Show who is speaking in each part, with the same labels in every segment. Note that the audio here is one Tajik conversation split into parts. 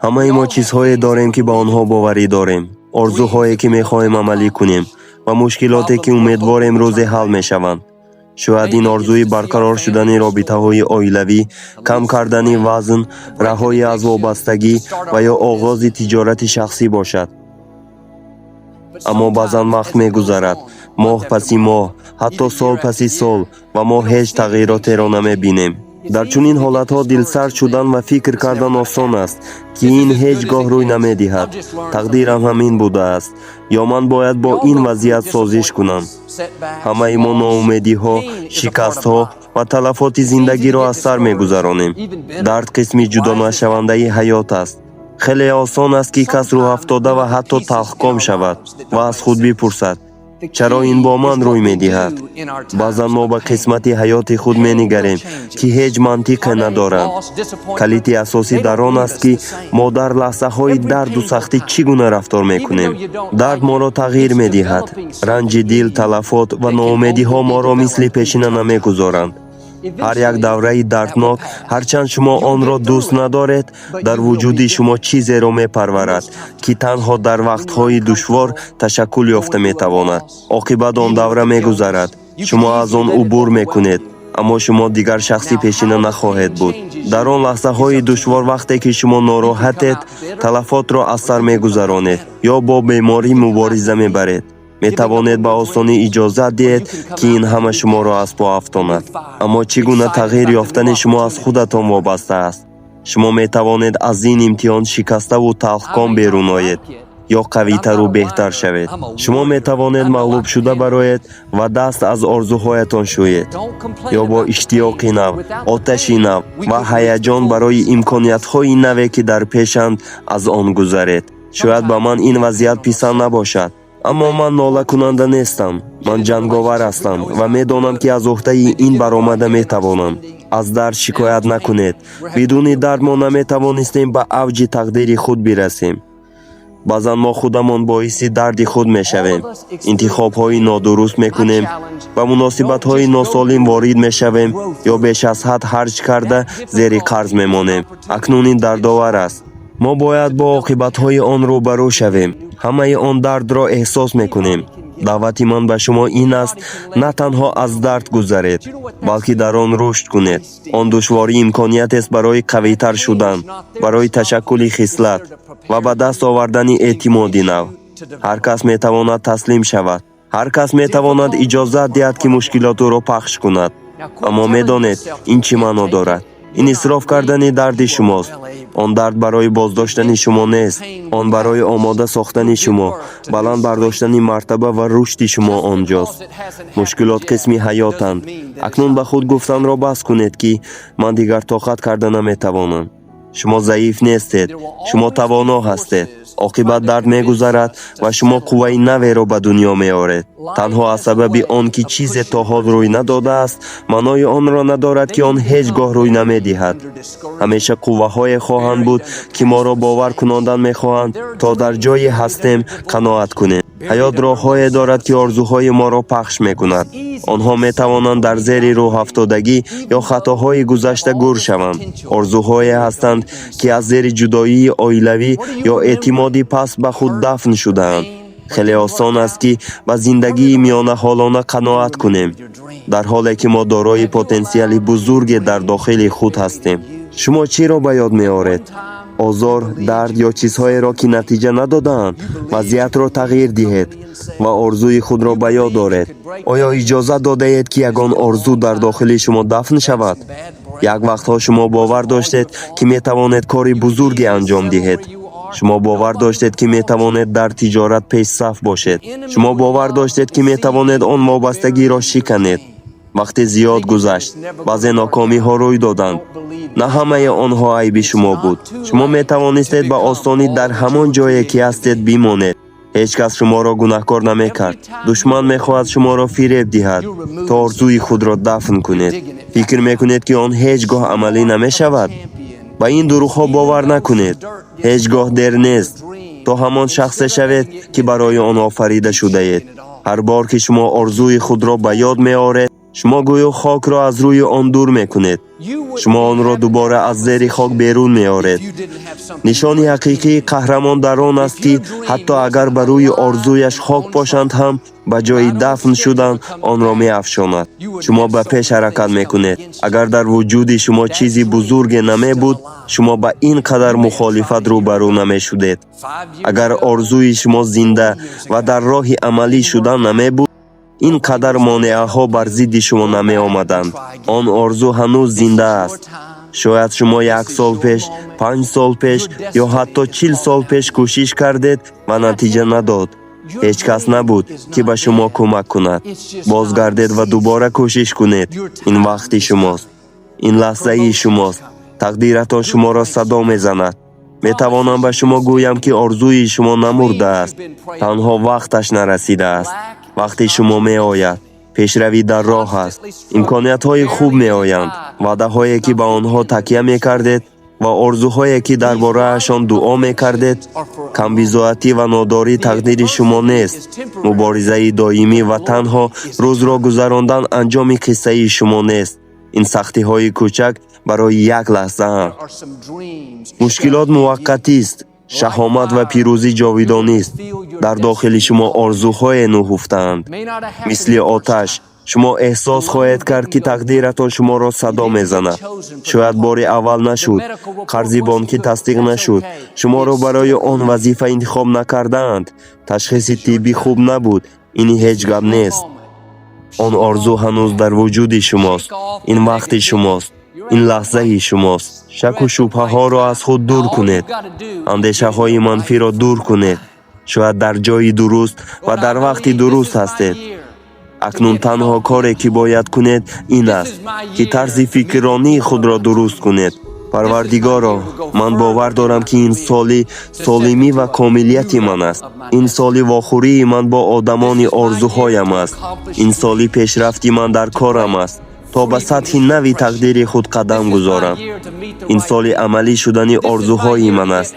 Speaker 1: Ҳамаи мо чизҳое дорем, ки ба онҳо боварӣ дорем, орзуҳое, ки мехоҳем амалӣ кунем, ва мушкилоте, ки умедворем, рӯзе ҳал мешаванд. Шояд ин орзуи барқарор шудани робитаҳои оилавӣ, кам кардани вазн, раҳоӣ аз вобастагӣ ва ё оғози тиҷорати шахсӣ бошад. Аммо баъзан вақт мегузарад, моҳ паси моҳ, ҳатто сол паси сол, ва мо ҳеҷ тағйиротеро намебинем. Дар чунин ҳолатҳо дилсард шудан ва фикр кардан осон аст, ки ин ҳеҷ гоҳ рӯй намедиҳад, тақдирам ҳамин будааст ё ман бояд бо ин вазъият созиш кунам. Ҳамаи мо ноумедиҳо, шикастҳо ва талафоти зиндагиро аз сар мегузаронем. Дард қисми ҷудонашавандаи ҳаёт аст. Хеле осон аст, ки кас рӯҳафтода ва ҳатто талхком шавад ва аз худ бипурсад: «Чаро ин бо ман рӯй медиҳад?» Баъзан мо ба қисмати ҳаёти худ менигарем, ки ҳеҷ мантиқе надоранд. Калиди асосӣ дар он аст, ки мо дар лаҳзаҳои дарду сахтӣ чӣ гуна рафтор мекунем. Дард моро тағйир медиҳад. Ранҷи дил, талафот ва ноумедиҳо моро мисли пешина намегузоранд. Ҳар як давраи дарднок, ҳарчанд шумо онро дӯст надоред, дар вуҷуди шумо чизеро мепарварад, ки танҳо дар вақтҳои душвор ташаккул ёфта метавонад. Оқибат он давра мегузарад, шумо аз он убур мекунед, аммо шумо дигар шахси пешина нахоҳед буд. Дар он лаҳзаҳои душвор, вақте ки шумо нороҳатед, талафотро аз сар мегузаронед ё бо беморӣ мубориза мебаред, метавонед ба осонӣ иҷозат диҳед, ки ин ҳама шуморо аз по афтонад. Аммо чӣ гуна тағйир ёфтани шумо аз худатон вобаста аст. Шумо метавонед аз ин имтиҳон шикаставу талхком берун оед ё қавитару беҳтар шавед. Шумо метавонед мағлубшуда бароед ва даст аз орзуҳоятон шӯед ё бо иштиёқи нав, оташи нав ва ҳаяҷон барои имкониятҳои наве, ки дар пешанд, аз он гузаред. Шояд ба ман ин вазъият писанд набошад, аммо ман нолакунанда нестам. Ман ҷанговар ҳастам ва медонам, ки аз уҳдаи ин баромада метавонам. Аз дард шикоят накунед. Бидуни дард мо наметавонистем ба авҷи тақдири худ бирасем. Баъзан мо худамон боиси дарди худ мешавем, интихобҳои нодуруст мекунем, ба муносибатҳои носолим ворид мешавем ё беш аз ҳад харҷ карда, зери қарз мемонем. Акнун ин дардовар аст. Мо бояд бо оқибатҳои он рӯбарӯ шавем. Ҳамаи он дардро эҳсос мекунем. Даъвати ман ба шумо ин аст: на танҳо аз дард гузаред, балки дар он рушд кунед. Он душворӣ имкониятест барои қавитар шудан, барои ташаккули хислат ва ба даст овардани эътимоди нав. Ҳар кас метавонад таслим шавад, ҳар кас метавонад иҷозат диҳад, ки мушкилот ӯро пахш кунад. Аммо медонед, ин чӣ маъно дорад? Ин исроф кардани дарди шумост. Он дард барои боздоштани шумо нест, он барои омода сохтани шумо, баланд бардоштани мартаба ва рушди шумо он ҷост. Мушкилот қисми ҳаётанд. Акнун ба худ гуфтанро бас кунед, ки «Ман дигар тоқат карда наметавонам». Шумо заиф нестед, шумо тавоно ҳастед. Оқибат дард мегузарад ва шумо қувваи наверо ба дунё меоред. Танҳо аз сабаби он ки чизе то ҳол рӯй надодааст, маънои онро надорад, ки он ҳеҷ гоҳ рӯй намедиҳад. Ҳамеша қувваҳое хоҳанд буд, ки моро бовар кунондан мехоҳанд, то дар ҷое ҳастем қаноат кунем. Ҳаёт роҳҳое дорад, ки орзуҳои моро пахш мекунад. Онҳо метавонанд дар зери рӯҳафтодагӣ ё хатоҳои гузашта гур шаванд. Орзуҳое ҳастанд, ки аз зери ҷудоии оилавӣ ё эътимоди паст ба худ дафн шудаанд. Хеле осон аст, ки ба зиндагии миёнаҳолона қаноат кунем, дар ҳоле ки мо дорои потенсиали бузурге дар дохили худ ҳастем. Шумо чиро ба ёд меоред? Озор, дард ё чизҳоеро, ки натиҷа надодаанд? Вазъиятро тағйир диҳед ва орзуи худро ба ёд оред. Оё иҷозат додаед, ки ягон орзу дар дохили шумо дафн шавад? Як вақтҳо шумо бовар доштед, ки метавонед кори бузурге анҷом диҳед. Шумо бовар доштед, ки метавонед дар тиҷорат пешсаф бошед. Шумо бовар доштед, ки метавонед он вобастагиро шиканед. Вақте зиёд гузашт, баъзе нокомиҳо рӯй доданд. На ҳамаи онҳо айби шумо буд. Шумо метавонистед ба осонӣ дар ҳамон ҷое, ки ҳастед, бимонед. Ҳеҷ кас шуморо гунаҳкор намекард. Душман мехоҳад шуморо фиреб диҳад, то орзуи худро дафн кунед. Фикр мекунед, ки он ҳеҷ гоҳ амалӣ намешавад. Ба ин дурӯғҳо бовар накунед. Ҳеҷ гоҳ дер нест, то ҳамон шахсе шавед, ки барои он офарида шудаед. Ҳар бор ки шумо орзуи худро ба ёд меоред. Шумо гӯё хокро аз рӯи он дур мекунед. Шумо онро дубора аз зери хок берун меоред. Нишони ҳақиқии қаҳрамон дар он аст, ки ҳатто агар ба рӯи орзуяш хок пошанд ҳам, ба ҷои дафн шудан онро меафшонад. Шумо ба пеш ҳаракат мекунед. Агар дар вуҷуди шумо чизи бузурге намебуд, шумо ба ин қадар мухолифат рӯбарӯ намешудед. Агар орзуи шумо зинда ва дар роҳи амалӣ шудан намебуд, ин қадар монеаҳо бар зидди шумо намеомаданд. Он орзу ҳанӯз зинда аст. Шояд шумо як сол пеш, 5 сол пеш ё ҳатто 40 сол пеш кӯшиш кардед ва натиҷа надод. Ҳеҷ кас набуд, ки ба шумо кӯмак кунад. Бозгардед ва дубора кӯшиш кунед. Ин вақти шумост, ин лаҳзаи шумост. Тақдиратон шуморо садо мезанад. Метавонам ба шумо гӯям, ки орзуи шумо намурдааст, танҳо вақташ нарасидааст. Вақти шумо меояд. Пешравӣ дар роҳ аст, имкониятҳои хуб меоянд. Ваъдаҳое, ки ба онҳо такя мекардед, ва орзуҳое, ки дар бораашон дуо мекардед. Камбизоатӣ ва нодорӣ тақдири шумо нест. Муборизаи доимӣ ва танҳо рӯзро гузарондан анҷоми қиссаи шумо нест. Ин сахтиҳои кӯчак барои як лаҳзаанд. Мушкилот муваққатист, шаҳомат ва пирӯзӣ ҷовидонист. Дар дохили шумо орзуҳое нуҳуфтаанд, мисли оташ. Шумо эҳсос хоҳед кард, ки тақдиратон шуморо садо мезанад. Шояд бори аввал нашуд, қарзи бонкӣ тасдиқ нашуд, шуморо барои он вазифа интихоб накардаанд, ташхиси тиббӣ хуб набуд. Ин ҳеҷ гап нест. Он орзу ҳанӯз дар вуҷуди шумост. Ин вақти шумост, ин лаҳзаи шумост. Шаку шубҳаҳоро аз худ дур кунед, андешаҳои манфиро дур кунед. Шояд дар ҷои дуруст ва дар вақти дуруст ҳастед. Акнун танҳо коре, ки бояд кунед, ин аст, ки тарзи фикрронии худро дуруст кунед. Парвардигоро, ман бовар дорам, ки ин соли солимӣ ва комилияти ман аст. Ин соли вохӯрии ман бо одамони орзуҳоям аст. Ин соли пешрафти ман дар корам аст, то ба сатҳи нави тақдири худ қадам гузорам. Ин соли амалӣ шудани орзуҳои ман аст,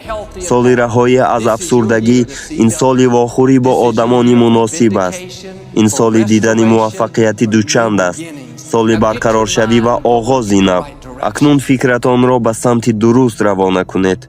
Speaker 1: соли раҳоӣ аз афсурдагӣ. Ин соли вохӯрӣ бо одамони муносиб аст. Ин соли дидани муваффақияти дучанд аст, соли барқароршавӣ ва оғози нав. Акнун фикратонро ба самти дуруст равона кунед.